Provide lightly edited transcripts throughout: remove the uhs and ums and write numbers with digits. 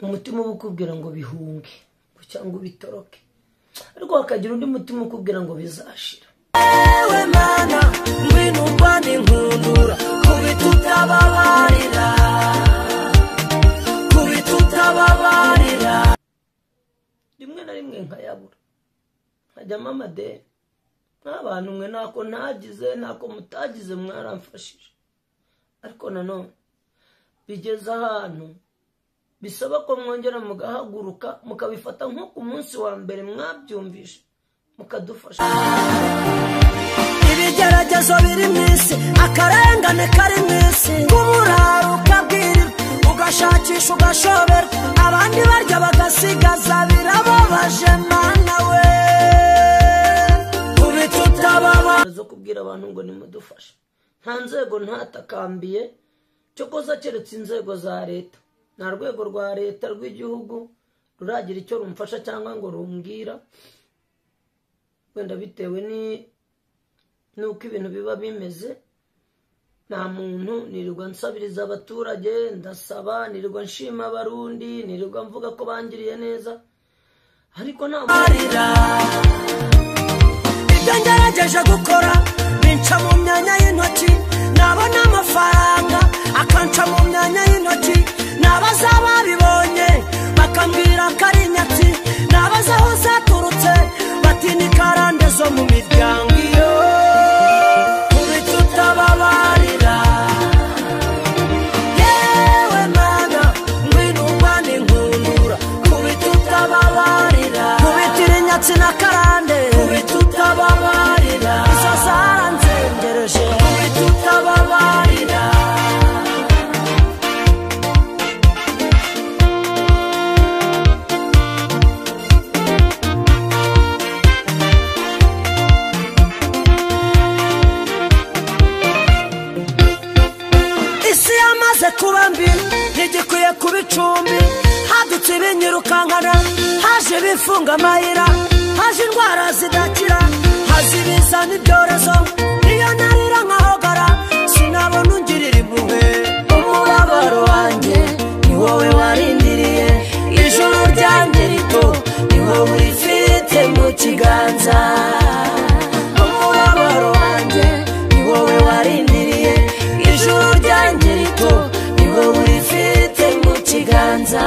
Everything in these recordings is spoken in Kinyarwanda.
Umutima uba ukubwira ngo bihunge cyangwa ubitoroke, ariko hakagira undi mutima ukubwira ngo bizashira. Ewe mana ngwino urwane inkundura, kubita utababarira, kubita utababarira. Rimwe na rimwe nkayabura, nkajyamo amadeni. Nk'abantu mwe ntako ntagize, ntako mutagize, mwaramfashije. Ariko nanone bigeze ahantu bisaba ko mwongera mugahaguruka, mukabifata nko ku munsi wa mbere mwabyumvishe, mukadufasha. Ibigeragezo biri mu isi, akarengane kari mu isi, kuburara ukabwirirwa, ugashakisha ugashoberwa, abandi barya bagasigaza, birababaje mana we. Kubita utababa zo kubwira abantu ngo nimudufashe. Nta nzego ntatakambiye, cyokoza keretse inzego za leta. Nta rwego rwa leta rw'igihugu ruragira icyo rumfasha cyangwa ngo rumbwira, wenda bitewe n'uko ibintu biba bimeze. Nta muntu nirirwa nsabiriza abaturage, ndasaba, nirirwa nshima abarundi, nirirwa mvuga ko bangiriye neza, ariko nta marira. Ibyo ngerageje gukora binca mu myanya y'intoki, nabona amafaranga akanca mu myanya y'intoki, nabaza babibonye bakambwira ko ari inyatsi, nabaza aho zaturutse bati ni karande zo mu miryango. Iyo kubita utababarira, yewe mana ngwino urwane inkundura, kubita utababarira, kubitira inyatsi na karande, kubita utababarira, izo zaranzengereje, kubita utababarira. Isi yamaze kuba mbi, ntigikwiye kuba icumbi, hadutse ibinyirukankana, haje ibifunga amayira, haje indwara zidakira, haza ibiza n'ibyorezo. Iyo narira nkahogara sinabona ungirira impuhwe. Umubabaro wanjye ni wowe warindiriye, ijuru ryanjye rito ni wowe urifite mu kiganza. Umubabaro wanjye ni wowe warindiriye, ijuru ryanjye rito ni wowe urifite mu kiganza.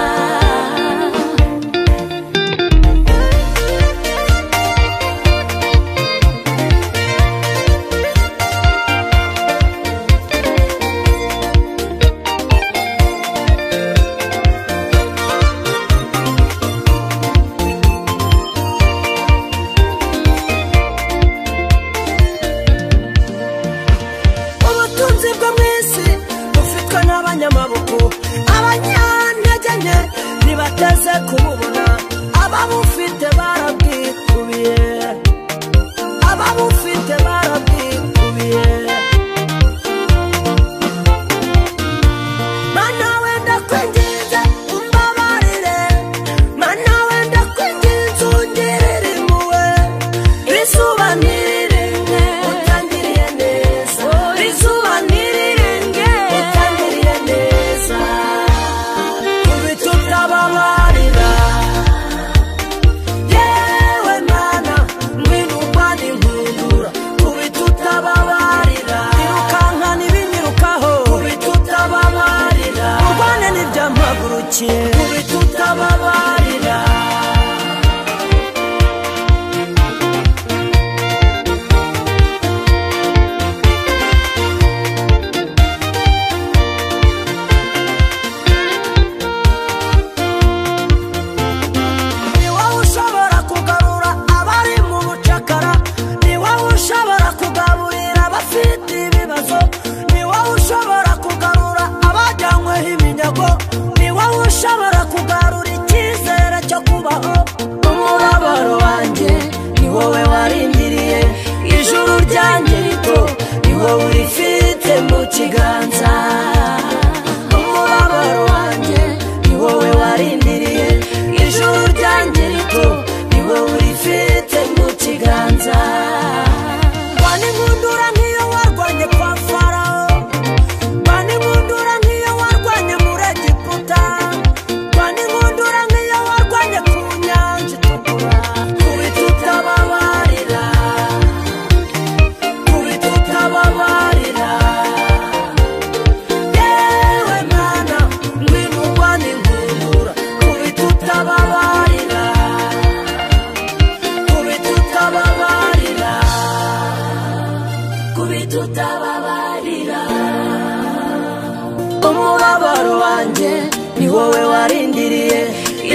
Umubabaro wanjye ni wowe warindiriye,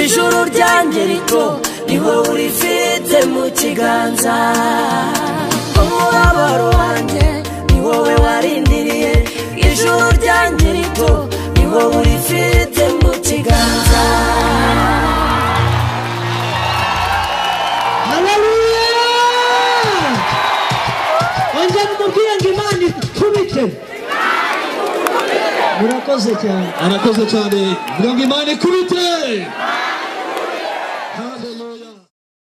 ijuru ryanjye rito ni wowe urifite mu kiganza. Umubabaro wanjye ni wowe warindiriye, ijuru ryanjye rito ni wowe urifite mu kiganza. Haleluya! Ongera umubwire ngo Imana ikubite. Murakoze cyane. Arakoze cyane. Vuga ngo Imana ikubite.